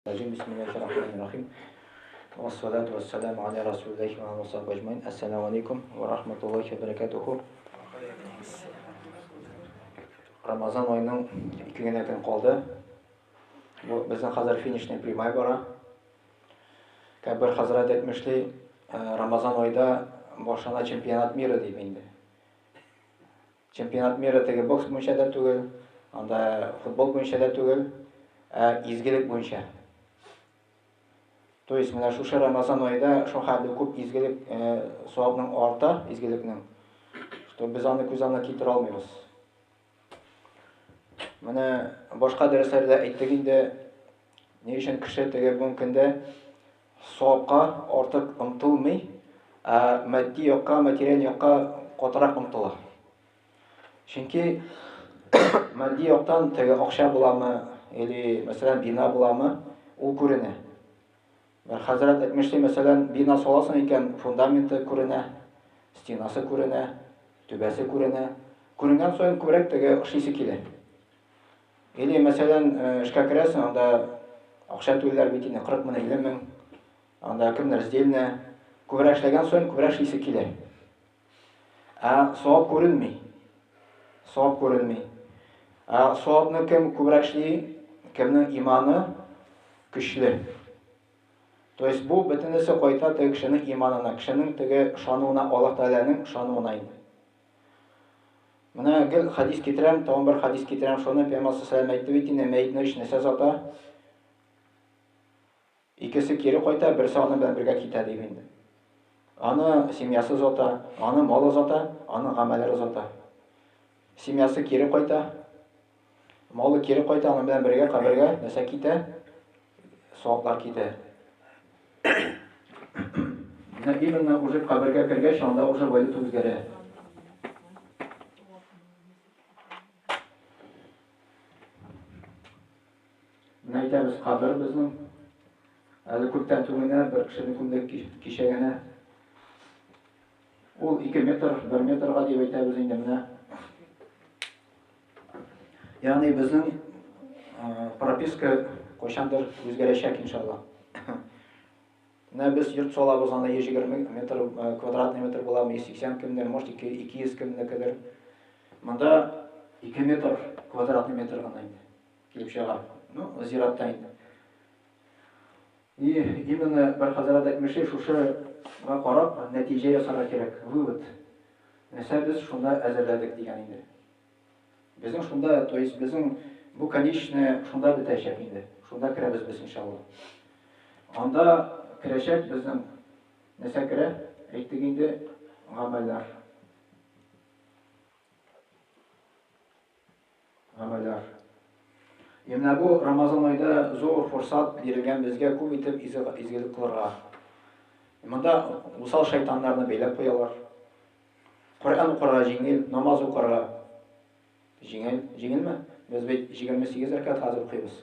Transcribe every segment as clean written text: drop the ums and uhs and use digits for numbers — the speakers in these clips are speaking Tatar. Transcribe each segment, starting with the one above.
Бисмиллахир-рахманир-рахим. Вассалату вассаламу аля расулиллахи ва аля сахбихи ажмаин. Ассаламу алейкум ва рахматуллахи ва баракатуху. Рамазан аеның ике генә көн калды. Бу безнең хәзер финишный прямая бара. Кәбир хәзрәт әйтмешли, Рамазан айда башлана чемпионат мира дип инде. Чемпионат мира теге бокс буенча да түгел, анда футбол буенча да түгел, ә изгелек буенча. То есть менә шушы Рамазан аенда шул хәтле күп изгелек э, савапның арта, изгелекнең, что без аны күз алдына китерә алмыйбыз. Менә башка дәресләрдә әйттек инде, ни өчен кеше теге бүгенге көндә савапка артык омтылмый, ә матди якка, материаль якка катырак омтыла. Чөнки матди яктан теге акча буламы, или, мәсәлән, бина буламы, ул күренә. Бер хәзрәт әйтмешли, мәсәлән, бина саласың икән, фундаменты күренә, стенасы күренә, түбәсе күренә. Күренгән саен күбрәк теге эшлисе килә. Или, мәсәлән, эшкә керәсең, анда акча түлиләр бит инде, 40 мең, 50 мең. Анда кемдер сдельно. Күбрәк эшләгән саен күбрәк эшлисе килә. Ә савап күренми. Савап күренми. Ә савапны кем күбрәк эшли, кемнең иманы көчле. То есть бу бөтенесе кайта теге кешенең иманына, кешенең теге ышануына, Аллаһ Тәгаләнең ышануына инде. Менә гел хадис китерәм, тагын бер хадис китерәм, шуны Пәйгамбәр саллаллаху әйтте бит инде, мәетне өч нәрсә зата. Икесе кире кайта, берсе аның белән бергә китә дип инде. Аны семьясы зата, аны малы зата, аны гамәлләре зата. Семьясы кире кайта, малы кире кайта, аның белән бергә кабергә нәрсә китә? Саваплар китә. Менә именно уже кабергә кергәч, анда уже валюта үзгәрә. Менә әйтәбез, кабер безнең. Әле күптән түгел генә бер кешене күмдек кичә генә. Ул 2 метр, 1 метрга дип әйтәбез инде менә. Ягъни безнең прописка кайчандыр үзгәрәчәк, иншалла. Менә без йорт салабыз, анда 120 метр, квадратный метр була, 180 кемдер, может 200 кемнекедер. Монда 2 метр, квадратный метр гына инде килеп чыга. Ну, зиратта инде. И именно бер хәзрәт әйтмешли, шушыга карап нәтиҗә ясарга кирәк, вывод. Нәрсә без шунда әзерләдек дигән инде. Безнең шунда, то есть безнең бу конечное шунда бетәчәк инде. Шунда керәбез без иншалла. Анда керәчәк безнең нәрсә керә? Әйттек инде, гамәлләр. Гамәлләр. И менә бу Рамазан айда зур форсат бирелгән безгә күп итеп изгелек кылырга. Монда усал шайтаннарны бәйләп куялар. Коръән укырга җиңел, намаз укырга җиңел. Җиңелме? Без бит 28 рәкәт хәзер укыйбыз.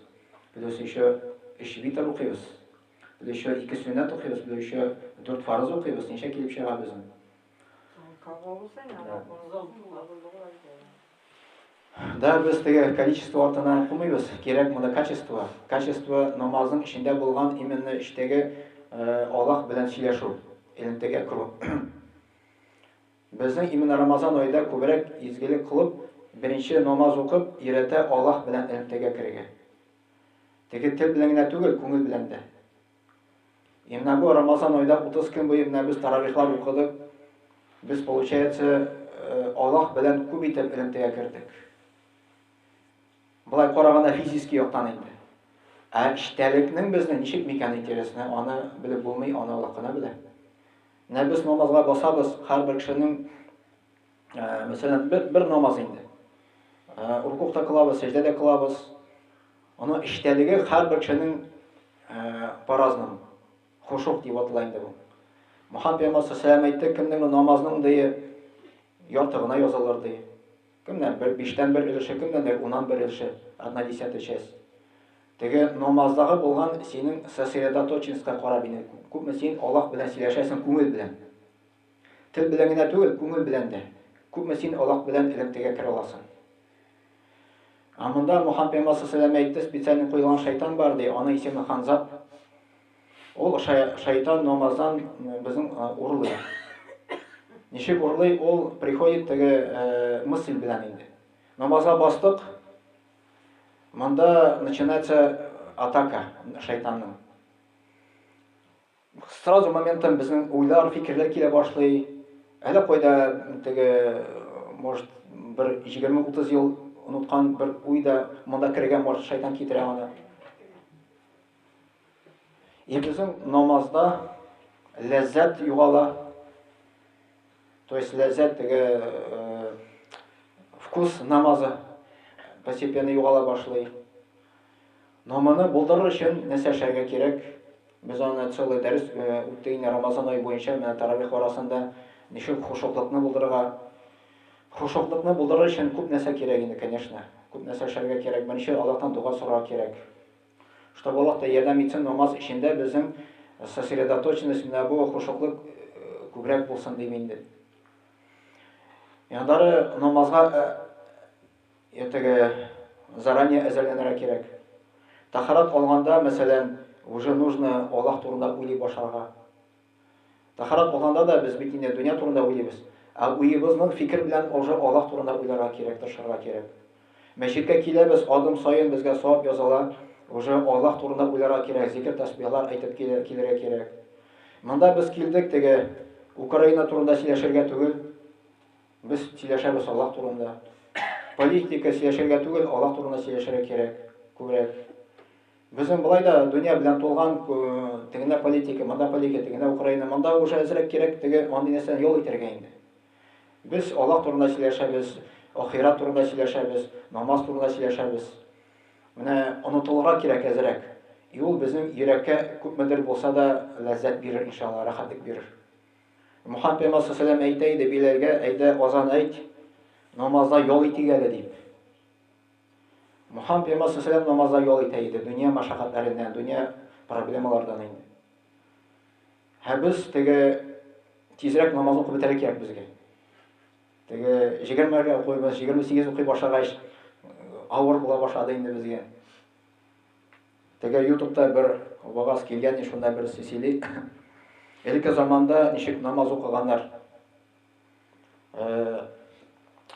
Плюс еще 3 витр укыйбыз. Плюс еще 2 сөннәт укыйбыз, плюс еще 4 фарыз укыйбыз. Ничә килеп чыга безнең? Да, без теге количество артыннан кумыйбыз. Кирәк монда качество. Качество намазның эчендә булган именно эчтәге э, Аллаһ белән сөйләшү, элемтәгә керү. Безнең именно Рамазан аенда күбрәк изгелек кылып, беренче намаз укып, өйрәтә Аллаһ белән элемтәгә керергә. Теге тел белән генә түгел, күңел белән дә. И менә бу Рамазан аенда 30 көн буе менә без таравихлар укыдык. Без, получается, э, Аллаһ белән күп итеп элемтәгә кердек. Болай караганда физический яктан инде. Ә эчтәлекнең безнең ничек микән интересно, аны белеп булмый, аны Аллаһ кына белә. Менә без намазга басабыз, һәрбер кешенең, э, мәсәлән, бер, бер намаз инде. Э, рукух та кылабыз, сәҗдә дә кылабыз. Аның эчтәлеге һәрбер кешенең э, по-разному. Хушук дип атала инде бу. Мөхәммәд пәйгамбәр саллаллаху әйтте, кемнең намазның ди ярты гына язылыр ди. Кемнән бер биштән бер өлеше, кемнәндер уннан бер өлеше, одна десятая часть. Теге намаздагы булган синең сосредоточенностька карап инде, күпме син Аллаһ белән сөйләшәсең күңел белән. Тел белән генә түгел, күңел белән дә. Күпме син Аллаһ белән элемтәгә керә аласың. Ә монда Мухаммад пәйгамбәр саллаллаху әйтте, специально куелган шайтан бар ди, аның исеме Ханзаб. Ул шайтан намаздан безнең урлый. Ничек урлый? Ул приходит теге мысль белән инде. Намазга бастык, монда начинается атака шайтанның. Сразу моменттан безнең уйлар, фикерләр килә башлый. Әллә кайда теге, может, бер 20-30 ел оныткан бер уй да монда керергә может, шайтан китерә аны. И безнең намазда ләззәт югала. То есть ләззәт теге э, вкус намазы постепенно югала башлый. Но моны булдырыр өчен нәрсә эшләргә кирәк? Без аны целый дәрес э, үттек инде Рамазан ае буенча, менә таравих арасында ничек хушуклыкны булдырырга. Хушуклыкны булдырыр өчен күп нәрсә кирәк инде, конечно. Күп нәрсә эшләргә кирәк. Беренче Аллаһтан дога сорарга кирәк. Чтобы Аллаһ та ярдәм итсен, намаз эчендә безнең сосредоточенность менә бу хушуклык э, күбрәк булсын дим инде. Яннары намазга э, теге заранее әзерләнергә кирәк. Тахарат алганда, мәсәлән, уже нужно Аллаһ турында уйлый башларга. Тахарат алганда да без бит инде дөнья турында уйлыйбыз. Ә уебызның фикер белән уже Аллаһ турында уйларга кирәк, тырышырга кирәк. Мәчеткә киләбез, адым саен безгә савап языла, уже Аллаһ турында уйларга кирәк, зикер тәсбихлар әйтеп килергә кирәк. Монда без килдек теге Украина турында сөйләшергә түгел. Без сөйләшәбез Аллаһ турында. Политика сөйләшергә түгел, Аллаһ турында сөйләшергә кирәк күбрәк. Безнең болай да дөнья белән тулган, тегендә политика, монда политика, тегендә Украина, монда уже әзрәк кирәк теге андый нәрсәдән ял итәргә инде. Без Аллаһ турында сөйләшәбез, ахирәт турында сөйләшәбез, намаз турында сөйләшәбез. Менә онытылырга кирәк әзрәк. И ул безнең йөрәккә күпмедер булса да ләззәт бирер, иншалла, рәхәтлек бирер. Мухаммад пәйгамбәр саллаллаху алейһи әйтә иде Биләлгә, әйдә азан әйт, намазда ял итик әле дип. Мухаммад пәйгамбәр саллаллаху намазда ял итә иде, дөнья мәшәкатьләреннән, дөнья проблемалардан инде. Һәм без теге тизрәк намаз укып бетерергә кирәк безгә. Теге 20-гә укыйбыз, 28 укый башлагач, авыр була башлады инде безгә. Теге ютубта бер вагаз килгән, шунда берсе сөйли. Элекке заманда ничек намаз укыганнар.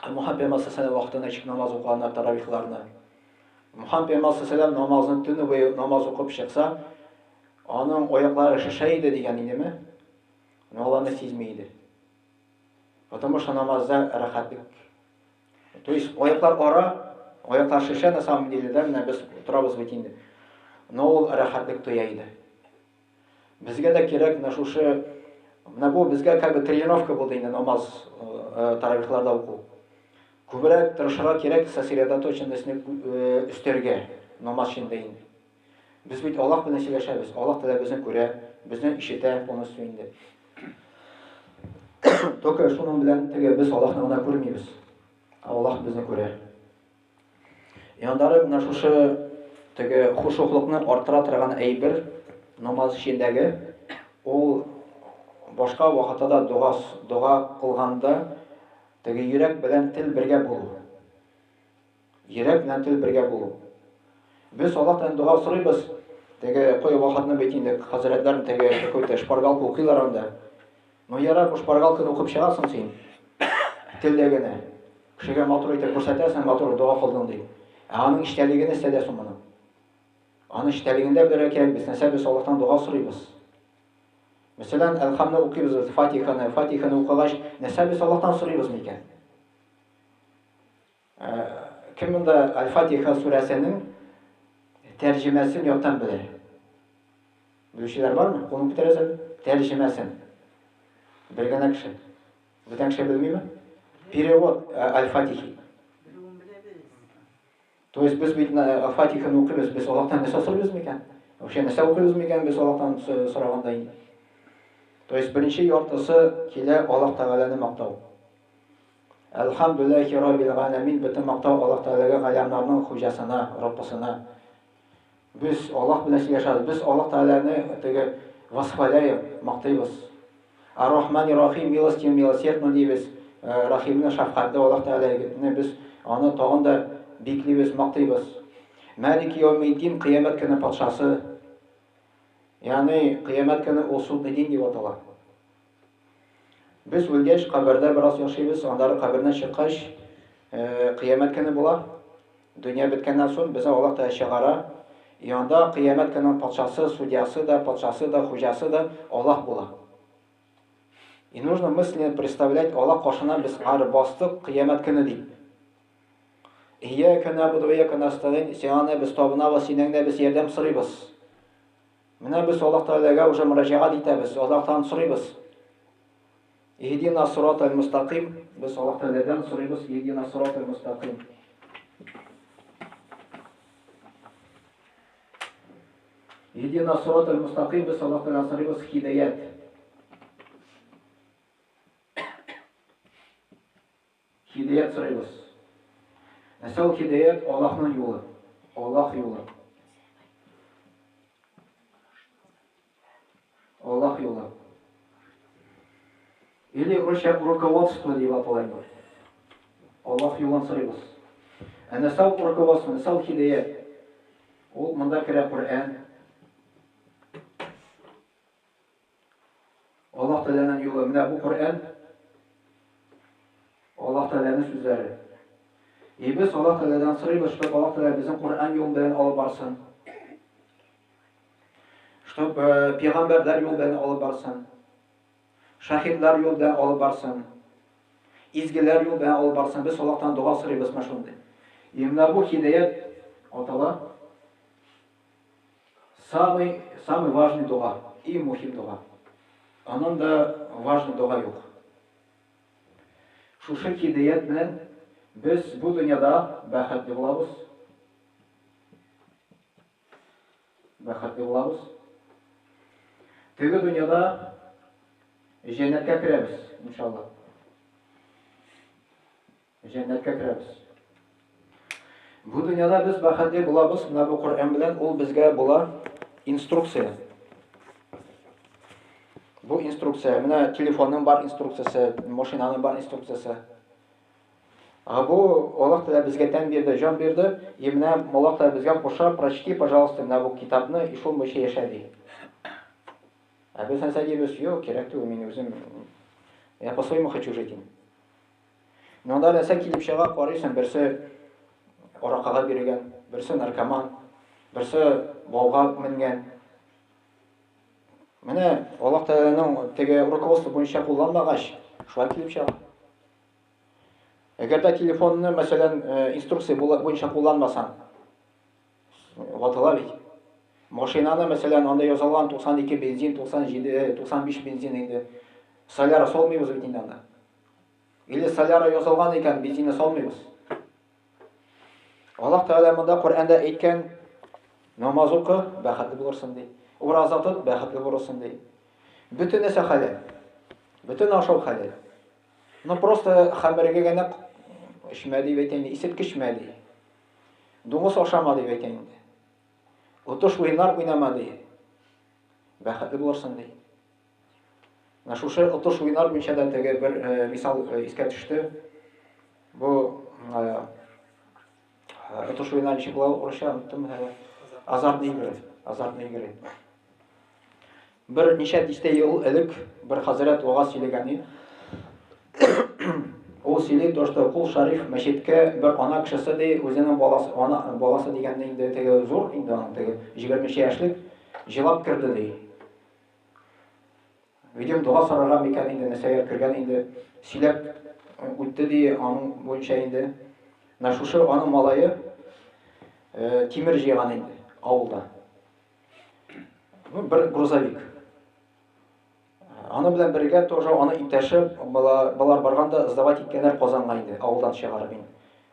Мухаммад пәйгамбәр саллаллаху вакытында ничек намаз укыганнар таравихларны. Мухаммад пәйгамбәр саллаллаху намазны төне буе намаз укып чыкса, аның аяклары шешә иде дигән идеме? Но ул аны сизми иде. Потому что намазда рәхәтлек. То есть аяклар ара, аяклар шешә на самом деле, да, менә без торабыз бит инде. Но ул рәхәтлек тоя иде. Безгә дә кирәк менә шушы, менә бу безгә как бы тренировка булды инде намаз э, э, таравихларда уку. Күбрәк тырышырга кирәк сосредоточенностьны э, өстәргә намаз эчендә инде. Без бит Аллаһ белән сөйләшәбез. Аллаһ Тәгалә безне күрә, безне ишетә полностью инде. Только шуның белән теге без Аллаһны гына күрмибез. Аллаһ безне күрә. Яндары менә шушы теге хушуклыкны арттыра торган әйбер намаз эчендәге ул башка вакытта да дога дога кылганда теге йөрәк белән тел бергә булу. Йөрәк белән тел бергә булу. Без Аллаһтан дога сорыйбыз. Теге кой вакытны бит инде хәзрәтләр теге какой-то шпаргалка укыйлар анда. Ну ярар, бу шпаргалканы укып чыгасың син. Телдә генә. Кешегә матур итеп күрсәтәсең, матур дога кылдың дип. Ә аның эчтәлеге нәрсәдә соң моның? Аның эчтәлегендә белергә кирәк, без нәрсә без Аллаһтан дога сорыйбыз. Мәсәлән, Әлхамны укыйбыз без, Фатиханы, Фатиханы укыгач, нәрсә без Аллаһтан сорыйбыз микән? Ә, кем монда Аль-Фатиха сүрәсенең тәрҗемәсен яттан белә? Белүчеләр бармы? Кулын күтәрәсез? Тәрҗемәсен. Бер генә кеше. Бүтән кеше белмиме? Перевод э, Аль-Фатихи. То есть без бит э, Фатиханы укыйбыз, без Аллаһтан нәрсә сорыйбыз микән? Вообще нәрсә укыйбыз микән без Аллаһтан сораганда инде? То есть беренче яртысы килә Аллаһ Тәгаләне мактау. Әлхәмдүлилләһи раббил галәмин, бөтен мактау Аллаһ Тәгаләгә, галәмнәрнең хуҗасына, Раббысына. Без Аллаһ белән сөйләшәбез. Без Аллаһ Тәгаләне теге восхваляем, мактыйбыз. Ар-Рахмани Рахим, милостивый, милосердный дибез. Э, Рахимны, шәфкатьле Аллаһ Тәгаләне без аны тагын да биклибез, мактыйбыз. Мәлики яумиддин, кыямәт көне патшасы. Ягъни кыямәт көне ул судный дин дип атала. Без үлгәч, кабердә бераз яшибез, аннары кабердән чыккач, кыямәт көне була. Дөнья беткәннән соң безне Аллаһ Тәгалә чыгара. И анда кыямәт көненең патшасы, судьясы да, патшасы да, хуҗасы да Аллаһ була. И нужно мысленно представлять, Аллаһ каршына без ары бастык кыямәт көне дип. Ияка нәбуду ва ияка нәстәгыйн, сиңа гына без табынабыз, синнән генә без ярдәм сорыйбыз. Менә без Аллаһ Тәгаләгә уже мөрәҗәгать итәбез, Аллаһтан сорыйбыз. Иһдина сиратал мустаким, без Аллаһ Тәгаләдән сорыйбыз, иһдина сиратал мустаким. Иһдина сиратал мустаким, без Аллаһ Тәгаләдән сорыйбыз һидаят. Һидаят сорыйбыз. Нәрсә ул һидаят? Аллаһның юлы. Аллаһ юлы. Аллаһ юлы. Или русча руководство дип атала инде. Аллаһ юлын сорыйбыз. Ә нәрсә ул руководство, нәрсә ул һидаят? Ул монда керә Коръән. Аллаһ Тәгаләнең юлы. Менә бу Коръән Аллаһ Тәгаләнең сүзләре. И без Аллаһ Тәгаләдән сорыйбыз, чтобы Аллаһ Тәгалә безнең Коръән юлы белән алып барсын. Чтоб э, пәйгамбәрләр юл белән алып барсын. Шахидлар юл белән алып барсын. Изгеләр юл белән алып барсын. Без Аллаһтан дога сорыйбыз менә шундый. И менә бу һидаят атала. Самый, самый важный дога, иң мөһим дога. Аннан да важный дога юк. Шушы һидаят белән без бу дөньяда бәхетле булабыз. Бәхетле булабыз. Теге дөньяда җәннәткә керәбез, иншалла. Җәннәткә керәбез. Бу дөньяда без бәхетле булабыз, менә бу Коръән белән ул безгә була инструкция. Бу инструкция, менә телефонның бар инструкциясе, машинаның бар инструкциясе. А бу Аллаһ Тәгалә безгә тән бирде, җан бирде, и менә Аллаһ Тәгалә безгә куша, прочти, пожалуйста, менә бу китапны, и шул буенча яшә ди. Ә без нәрсә дибез? Юк, кирәк түгел, мин үзем я по-своему хочу жить. Монда нәрсә килеп чыга, карыйсың, берсе аракага бирелгән, берсе наркоман, берсе бауга менгән. Менә Аллаһ Тәгаләнең теге руководство буенча кулланмагач, шулай килеп чыга. Әгәр дә телефонны, мәсәлән, э, инструкция буенча кулланмасаң, ватыла бит. Машинаны, мәсәлән, анда язылган 92 бензин, 97, 95 бензин инде. Соляра салмыйбыз бит инде анда. Или соляра язылган икән, бензинны салмыйбыз. Аллаһ Тәгалә монда Коръәндә әйткән, намаз укы, бәхетле булырсың ди. Ураза тот, бәхетле булырсың ди. Бөтен нәрсә хәләл. Бөтен ашау хәләл. Ну просто хәмергә генә эчмә дип әйтә инде, исерткеч эчмә ди. Дуңгыз ашама дип әйтә инде. Отыш уеннар уйнама ди. Бәхетле булырсың ди. Менә шушы отыш уеннар буенча да теге бер э, мисал э, искә төште. Бу э, отыш уеннар ничек була урысча оныттым. Азартные игры. Азартные игры. Бер ничә дистә ел элек бер хәзрәт вагаз сөйләгән иде. Ул сөйли то, что Кул Шариф мәчеткә бер ана кешесе ди, үзенең баласы, ана баласы дигәндә инде теге зур инде аның теге 20 яшьлек җылап керде ди. Видим, дога сорарга микән инде, нәрсәгә кергән инде, сөйләп үтте ди, аның буенча инде. Менә шушы аның малае э, тимер җыйган инде авылда. Ну, бер грузовик. Аны белән бергә тоже аны иптәше балар барганда сдавать иткәннәр Казанга инде, авылдан чыгарып инде.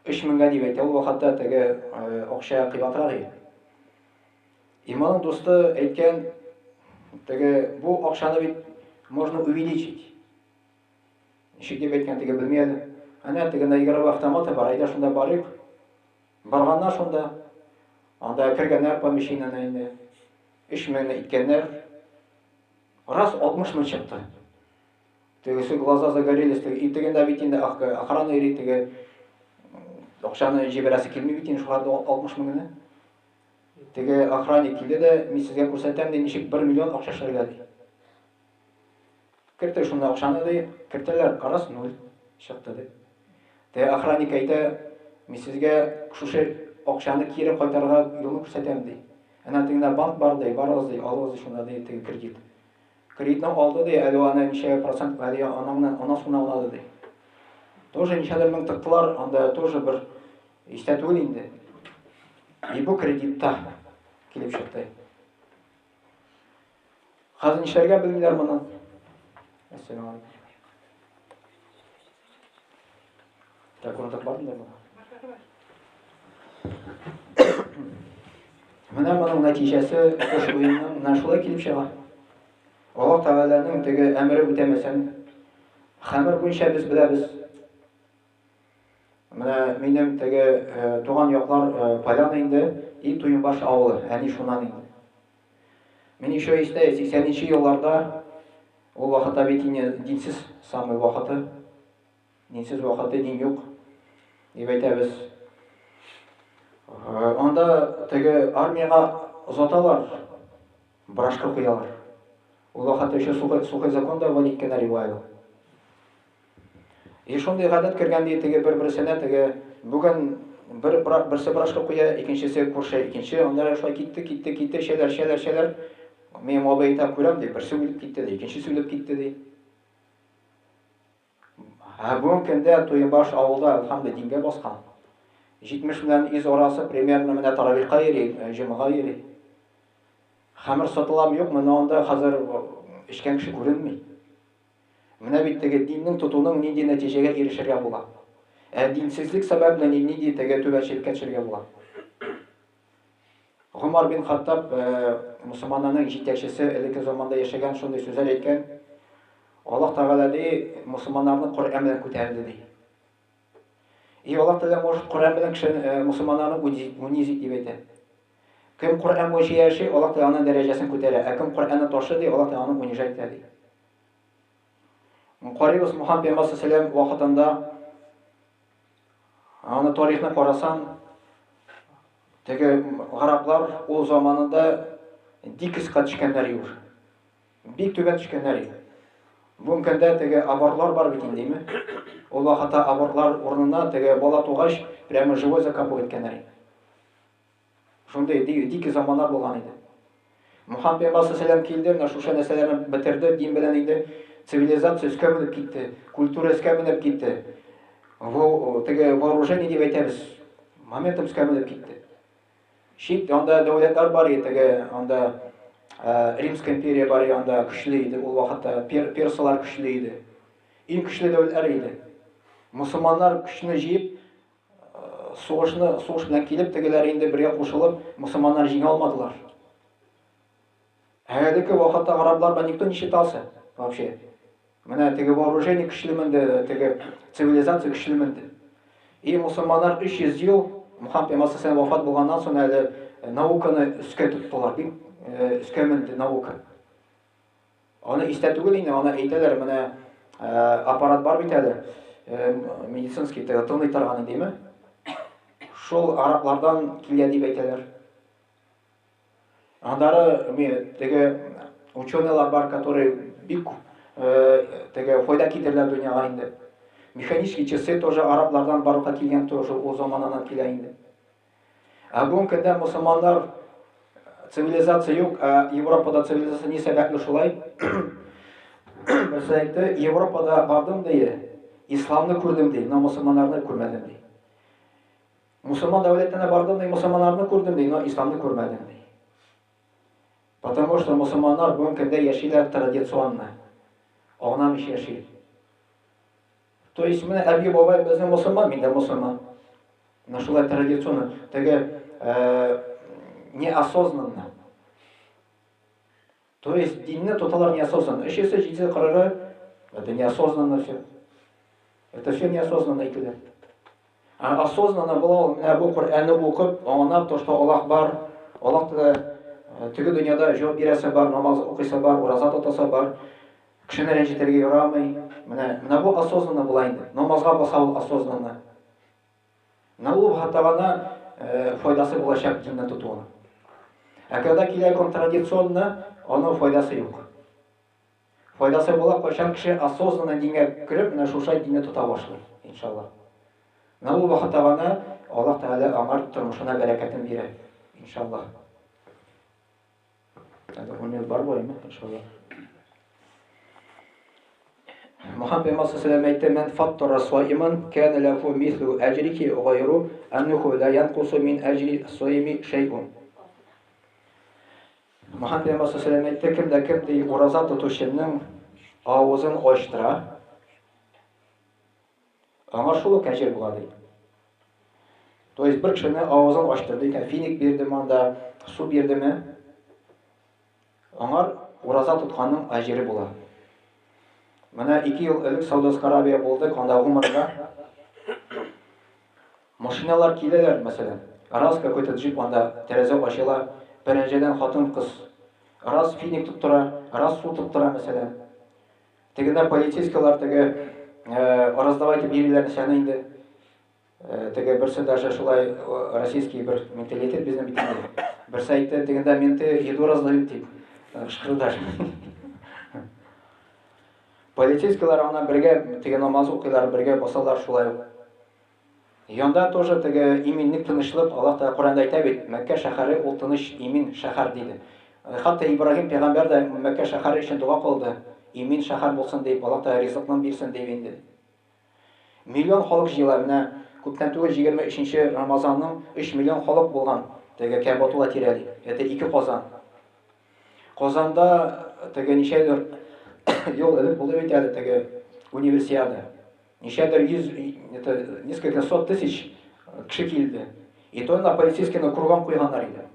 3000-гә дип әйтә, ул вакытта теге э, акча кыйбатрак иде. Иманың дусты әйткән, теге бу акчаны бит можно увеличить. Ничек дип әйткән, теге белми әле. Әнә теге на игровой автоматы бар, әйдә шунда барыйк. Барганнар шунда. Анда кергәннәр помещениене инде. 3000 иткәннәр. Раз 60 мең чыкты. Тегесе глаза загорелись, теге итегендә бит инде охрана йөри, теге Акчаны җибәрәсе килми бит инде шуларда 60 меңне. Теге охранник килде дә, мин сезгә күрсәтәм, ди, ничек 1 миллион акча эшләргә, ди. Кертте шунда акчаны, ди, кертәләр, раз, нуль чыкты, ди. Теге охранник әйтә, мин сезгә шушы акчаны кире кайтарырга юлны күрсәтәм, ди. Әнә тегендә банк бар, ди, барыгыз, ди, алыгыз, ди, шунда, ди, теге кредит. Кредитны алды, ди, әле аны ничә процент, әле анаңны, аннан соң алады, ди. Тоже ничәдер мең тыктылар, анда тоже бер истә түгел инде. И бу кредитта килеп чыкты. Хәзер нишләргә белмиләр моны. Әссәламу алейкум. Так, урындык бар монда? Менә моның нәтиҗәсе отыш уенның менә шулай килеп чыга. Аллаһ Тәгаләнең теге әмере үтәмәсәң, хәмер буенча без беләбез. Менә минем теге э, туган яклар э, Поляна инде, и Туембаш авылы, әни шуннан инде. Мин еще истә 80 нче елларда ул вакытта бит инде динсез самый вакыты. Динсез вакыты дин юк дип әйтәбез. Анда теге армиягә озаталар, брашка куялар. Ул вакытта еще сухой, сухой закон да вводить иткәннәр иде әле. И шундый гадәт кергән ди, теге бер-берсенә теге бүген бер берсе брашка куя, икенчесе күрше, икенче, аннары шулай китте, китте, китте, эчәләр, эчәләр, эчәләр. Минем абый әйтә, күрәм ди, берсе үлеп китте ди, икенчесе үлеп китте ди. Ә бүгенге көндә Туембаш авылда әлхәмдү дингә баскан. 70 белән 100 арасы примерно менә таравихка йөри, э, җомга йөри. Хәмер сатыламы юкмы, но анда хәзер э, эчкән кеше күренми. Менә бит теге диннең тотуның нинди нәтиҗәгә ирешергә була. Ә динсезлек сәбәпле нинди теге түбәнчелеккә төшергә була. Гомар бин Хаттаб, э, мусульманнарның җитәкчесе, элекке заманда яшәгән, шундый сүзләр әйткән. Аллаһ Тәгалә ди, мусульманнарны Коръән белән күтәрде ди. И Аллаһ Тәгалә может Коръән белән кешене, э, мусульманнарны унизить дип әйтә. Кем Коръән буенча яши, Аллаһ Тәгалә аның дәрәҗәсен күтәрә. Ә кем Коръәнне ташлый ди, Аллаһ Тәгалә аны унижать итә ди. Карыйбыз Мухаммад пәйгамбәр саллаллаху вакытында аны тарихны карасан, теге гараплар ул заманында дикоська төшкәннәр юр. Бик түбән төшкәннәр иде. Бүгенге көндә теге абортлар бар бит инде, димме? Ул вакытта абортлар урынына теге бала тугач, прямо живой закапывать иткәннәр иде. Шундый дикий заманнар булган иде. Мухаммад пәйгамбәр саллаллаху килде, менә шушы нәрсәләрне бетерде, дин белән инде цивилизация өскә менеп китте, культура өскә менеп китте. Теге вооружение дип әйтәбез, моментом өскә менеп китте. Чит анда дәүләтләр бар иде, теге анда э, Римская империя бар иде, анда көчле иде ул вакытта, пер, персалар көчле иде. Иң көчле дәүләтләр иде. Мусульманнар көчне җыеп, сугышны сугыш белән килеп, тегеләр инде бергә кушылып, мусульманнар җиңә алмадылар. Ә элекке вакытта араблар белән никто не считался вообще. Менә теге вооружение көчле менде, теге цивилизация көчле менде. И мусульманнар 300 ел Мухаммад пәйгамбәр саллаллаху вафат булганнан соң әле э, науканы өскә тоттылар, бик э, өскә менде наука. Аны истә түгел инде, аны әйтәләр, менә э, аппарат бар бит әле, медицинский, теге тыңлый торган димме? Шул араблардан килә дип әйтәләр. Андары теге ученыйлар бар, которые бик теге файда китерделәр дөньяга инде. Механические часы тоже араблардан барлыкка килгән тоже ул заманнан килә инде. Ә бүгенге көндә мусульманнар цивилизация юк, ә Европада цивилизация ни сәбәпле шулай? Берсе әйтте, Европада бардым ди, исламны күрдем ди, но мусульманнарны күрмәдем ди. Мусульман дәүләтенә бардым ди, мусульманнарны күрдем ди, но исламны күрмәдем ди. Потому что мусульманнар бүгенге көндә яшиләр традиционно. Аңламыйча яши. То есть менә әби бабай безнең мусульман, мин дә мусульман. Менә шулай традиционно, теге э, неосознанно. То есть динне тоталар неосознанно. Өчесе, җидесе, кырыгы, это неосознанно все. Это все неосознанно әйтелә. Ә осознанно була ул, менә бу Коръәнне укып, аңлап, то, что Аллаһ бар, Аллаһ Тәгалә э, теге дөньяда җавап бирәсе бар, намаз укыйсы бар, ураза тотасы бар. Кешене рәнҗетергә ярамый. Менә, менә бу осознанно була инде. Намазга баса ул осознанно. Менә ул вакытта гына файдасы булачак динне тотуның. Ә когда килә контрадиционно, аның файдасы юк. Файдасы була, кайчан кеше осознанно дингә кереп, менә шушы динне тота башлый, иншалла. Менә ул вакытта гына Аллаһ Тәгалә аңар тормышына бәрәкәтен бирә, иншалла. Әле 10 ел бар буаймы, иншалла. Мөхәммәд пәйгамбәр саллаллаху әйтте, "Ман фаттара саиман кана лаху мислу аҗрихи гайру аннаху ла янкусу мин аҗри саими шай'ун." Мөхәммәд пәйгамбәр саллаллаху әйтте, кем дә кем ди ураза тотучының авызын ачтыра, аңа шул ук әҗер була ди. То есть бер кешене авызын ачтырды икән, финик бирдеме анда, су бирдеме, аңар ураза тотканның әҗере була. Менә 2 ел элек Саудовская Аравия булдык, анда гумрада. Машиналар киләләр, мәсәлән. Раз какой-то джип анда тәрәзә ачыла, пәрәнҗәдән хатын-кыз раз финик тоттыра, раз су тоттыра, мәсәлән. Тегендә полицейскийлар теге раздавать итеп йөриләр нәрсәне инде. Теге берсе даже шулай российский бер менталитет безнең бит инде. Берсе әйтте, тегендә менты еду раздают дип. Кычкырды даже. Полицейскийлар ана бергә теге намаз укыйлар, бергә басалар шулай ук. Янда тоже теге иминлек, тынычлык, Аллаһ Тәгалә Коръәндә әйтә бит, Мәккә шәһәре ул тыныч, имин шәһәр диде. Хәтта Ибраһим пәйгамбәр дә Мәккә шәһәре өчен дога кылды, имин шәһәр булсын дип, Аллаһ Тәгалә ризыкны бирсен дип инде. Миллион халык җыела, менә күптән түгел 23 нче Рамазанның 3 миллион халык булган теге Кәбатулла тирәли. Это ике Казан. Казанда теге ничәдер ел элек булды бит әле теге универсиада. Ничәдер йөз, это несколько сот тысяч кеше килде. И то на полицейскийны кругом куйганнар иде.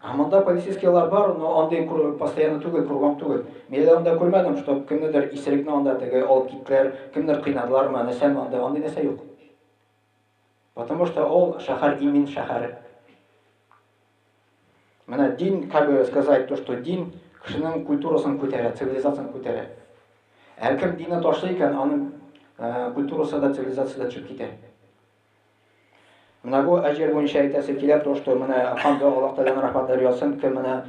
А монда полицейскийлар бар, но андый постоянно түгел, кругом түгел. Мин әле анда күрмәдем, что кемнедер исерекне анда теге алып киттеләр, кемнер кыйнадылармы, нәрсәме анда, андый нәрсә юк. Потому что ул шәһәр имин шәһәр. Менә дин, как бы сказать, то, что дин кешенең культурасын күтәрә, цивилизацияне күтәрә. Ә кем динне ташлый икән, аның культурасы да, цивилизациясе дә төшеп китә. Менә бу әҗер буенча әйтәсе килә, то, что менә Аллаһ Аллаһ Тәгаләнең рәхмәтләре яусын, кем менә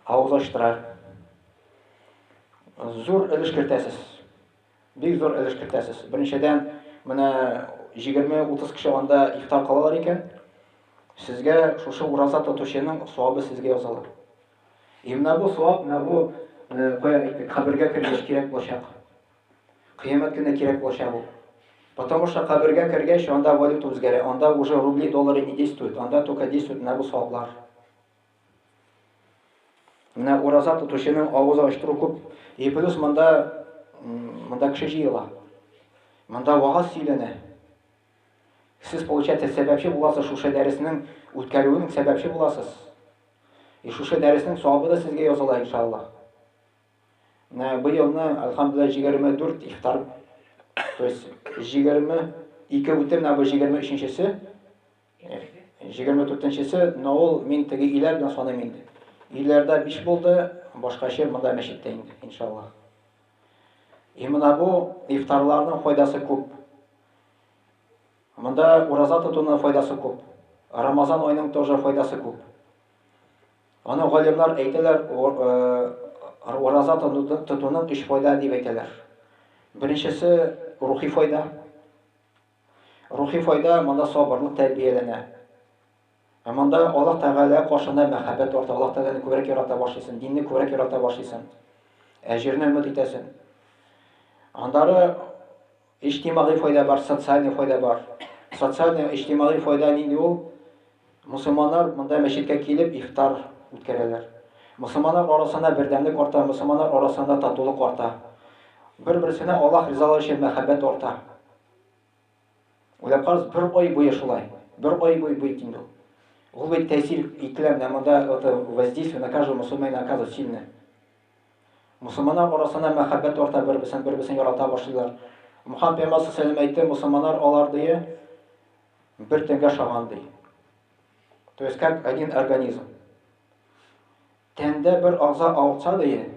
авыз ачтыра. Зур өлеш кертәсез. Бик зур өлеш кертәсез. Беренчедән, менә 20-30 кеше анда ифтар кылалар икән, сезгә шушы ураза тотучының савабы сезгә языла. И менә бу савап, менә бу э, кая әйттек, кабергә кергәч кирәк булачак. Кыямәт көне кирәк булачак ул. Потому что кабергә кергәч, анда валюта үзгәрә, анда уже рубли, доллары не действуют, анда только действуют менә бу саваплар. Менә ураза тотучының авыз ачтыру күп. И плюс монда монда кеше җыела. Монда вагаз сөйләнә. Сез, получается, сәбәпче буласыз шушы дәреснең үткәрүенең сәбәпче буласыз. И шушы дәреснең савабы да сезгә языла, иншаллаһ. Менә быелны, альхамдулилла, 24 ифтар, то есть 22 үтте, менә бу 23-нчесе. 24-нчесе, но ул мин теге өйләр белән саныйм инде. Өйләрдә 5 булды, башкача монда мәчеттә инде, иншаллаһ. И менә бу ифтарларның файдасы күп. Монда ураза тотуның файдасы күп. Рамазан аеның тоже файдасы күп. Аны галимнәр әйтәләр, ураза тотуның өч файда дип әйтәләр. Беренчесе рухи файда. Рухи файда, монда сабырлык тәрбияләнә. Ә монда Аллаһ Тәгалә каршында мәхәббәт арта, Аллаһ Тәгаләне күбрәк ярата башлыйсың, динне күбрәк ярата башлыйсың. Әҗерне өмет итәсең. Аннары иҗтимагый файда бар, социальный файда бар. Социальный иҗтимагый файда нинди ул? Мусульманнар монда мәчеткә килеп ифтар үткәрәләр. Мусульманнар арасында бердәмлек арта, мусульманнар арасында татулык арта. Бер-берсенә Аллаһ ризалыгы өчен мәхәббәт арта. Уйлап карагыз, бер ай буе шулай. Бер ай буе бит инде ул. Ул бит тәэсир ителә, менә монда это воздействие на каждого мусульманина оказывает сильное. Мусульманнар арасында мәхәббәт арта, бер-берсен бер-берсен ярата башлыйлар. Мухаммад пәйгамбәр саллаллаху алейһи әйтте, мусульманнар алар дие бер тәнгә ошаган ди. То есть как один организм. Тәндә бер агза авыртса ди,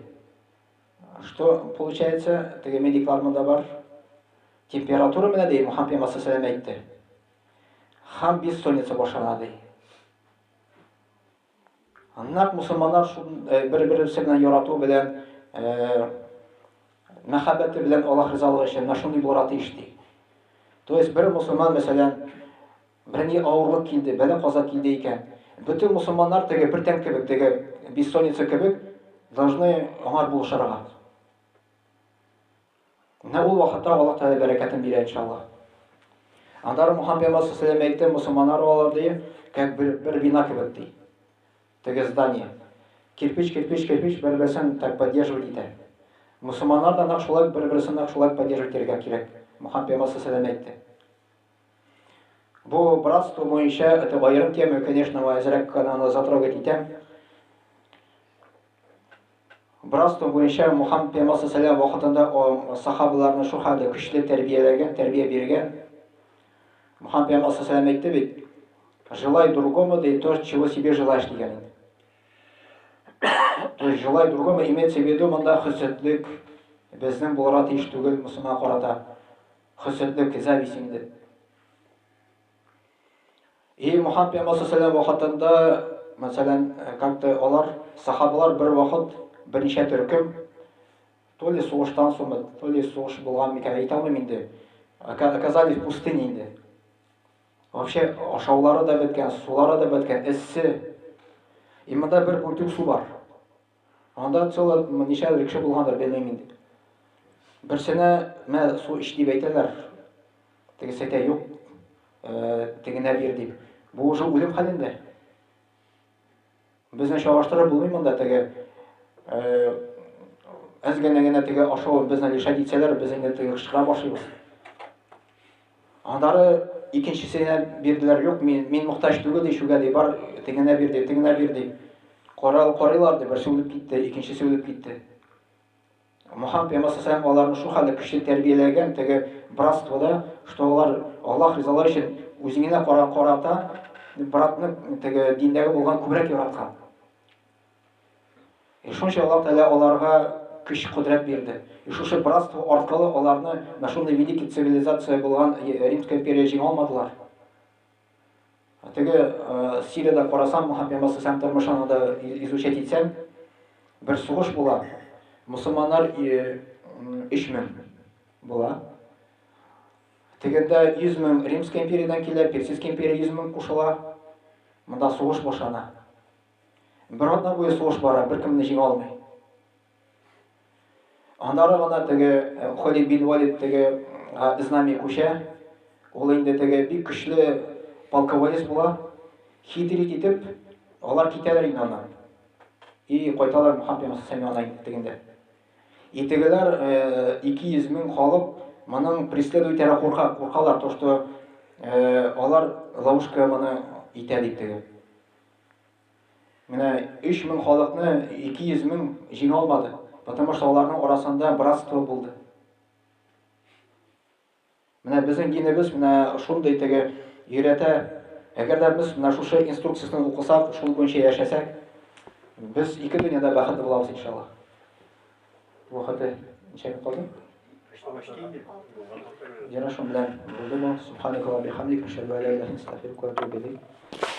Что получается, теге медиклар монда бар. Температура менә ди, Мухаммед пәйгамбәр саллаллаху әйтте. Һәм бессонница башлана, ди. Нәкъ мусульманнар шул бер-берсе белән ярату белән, мәхәббәте белән Аллаһ ризалыгы өчен менә шундый булырга тиеш ди. То есть бер мусульман, мәсәлән, бер ни авырлык килде, бәла-каза килде икән, бөтен мусульманнар теге бер тән кебек, теге бессонница кебек должны аңар булышырга. Менә ул вакытта Аллаһ Тәгалә бәрәкәтен бирә иншаллаһ. Аннары Мухаммад пәйгамбәр саллаллаху әйтте, мусульманнар алар ди, как бер, бер бина кебек ди. Теге здание. Кирпич, кирпич, кирпич бер-берсен так поддерживать итә. Мусульманнар да нәкъ шулай бер-берсен нәкъ шулай поддерживать итәргә кирәк. Мухаммад пәйгамбәр саллаллаху әйтте. Бу братство буенча это аерым тема, конечно, әзрәк кенә аны затрогать итәм. Братство буенча Мухаммад пәйгамбәр саллаллаху вакытында сахабаларны шул хәтле көчле тәрбияләгән, тәрбия биргән. Мухаммад пәйгамбәр саллаллаху әйтте бит, желай другому, да и то, чего себе желаешь дигән инде. То есть желай другому имеется в виду монда хөсетлек безнең булырга тиеш түгел мусульманга карата. Хөсетлек, зависть инде. И Мухаммад пәйгамбәр саллаллаху вакытында, мәсәлән, как-то алар, сахабалар бер вакыт берничә төркем, то ли сугыштан соң, то ли сугыш булган микән, әйтә алмыйм инде, оказались в пустыне инде. Вообще ашаулары да беткән, сулары да беткән, эссе. И монда бер бөртек су бар. Анда целый ничәдер кеше булгандыр, белмим инде. Берсенә мә су эч дип әйтәләр. Тегесе әйтә, юк, тегенә бир дип. Бу уже үлем хәлендә. Безне чагыштырып булмый монда теге әз генә генә теге ашау безне лишать итсәләр, без инде теге кычкыра башлыйбыз. Аннары икенчесенә бирделәр, юк, мин, мин мохтаҗ түгел, ди, шүгә, ди, бар, тегенә бир, ди, тегенә бир, ди. Карал, карыйлар, ди, берсе үлеп китте, икенчесе үлеп китте. Мухаммад пәйгамбәр саллаллаху аларны шул хәлдә көчле тәрбияләгән теге братствода, что алар Аллаһ ризалыгы өчен үзеңә кара карата братны теге диндәге булган күбрәк яраткан. И шунча Аллаһ Тәгалә аларга көч, кодрәт бирде. И шушы братство аркылы аларны на шундый великий цивилизация булган Римская империя җиңә алмадылар. Теге Сириядә карасаң, Мухаммад пәйгамбәр саллаллаху тормышын да изучать итсәң, бер сугыш була. Мусульманнар 3000 була. Тегендә 100 мең Римская империядән килә, Персидская империя 100 мең кушыла. Монда сугыш башлана. Бер атна буе сугыш бара, беркемне җиңә алмый. Аннары гына теге э, Халид бин Валид теге знамя күчә. Ул инде теге бик көчле полководец була. Хитрить итеп, алар китәләр инде аннан. И кайталар Мухаммад пәйгамбәр янына инде тегендә. И тегеләр 200 э, мең халык моның преследовать итәргә курка, куркалар, то что э, алар ловушка моны итә дип теге. Менә 3000 халыкны 200 мең җиңә алмады, потому что аларның арасында братство булды. Менә безнең динебез менә шундый теге өйрәтә. Әгәр дә без менә шушы инструкциясен укысак, шул буенча яшәсәк, без ике дөньяда бәхетле булабыз иншалла. Вакыты ничә минут калды? Ярар, шуның белән булды бу. Субханакаллахумма бихамдик, ашһаду ан ла илаһа илля анта, астагфирука ва атубу илейк.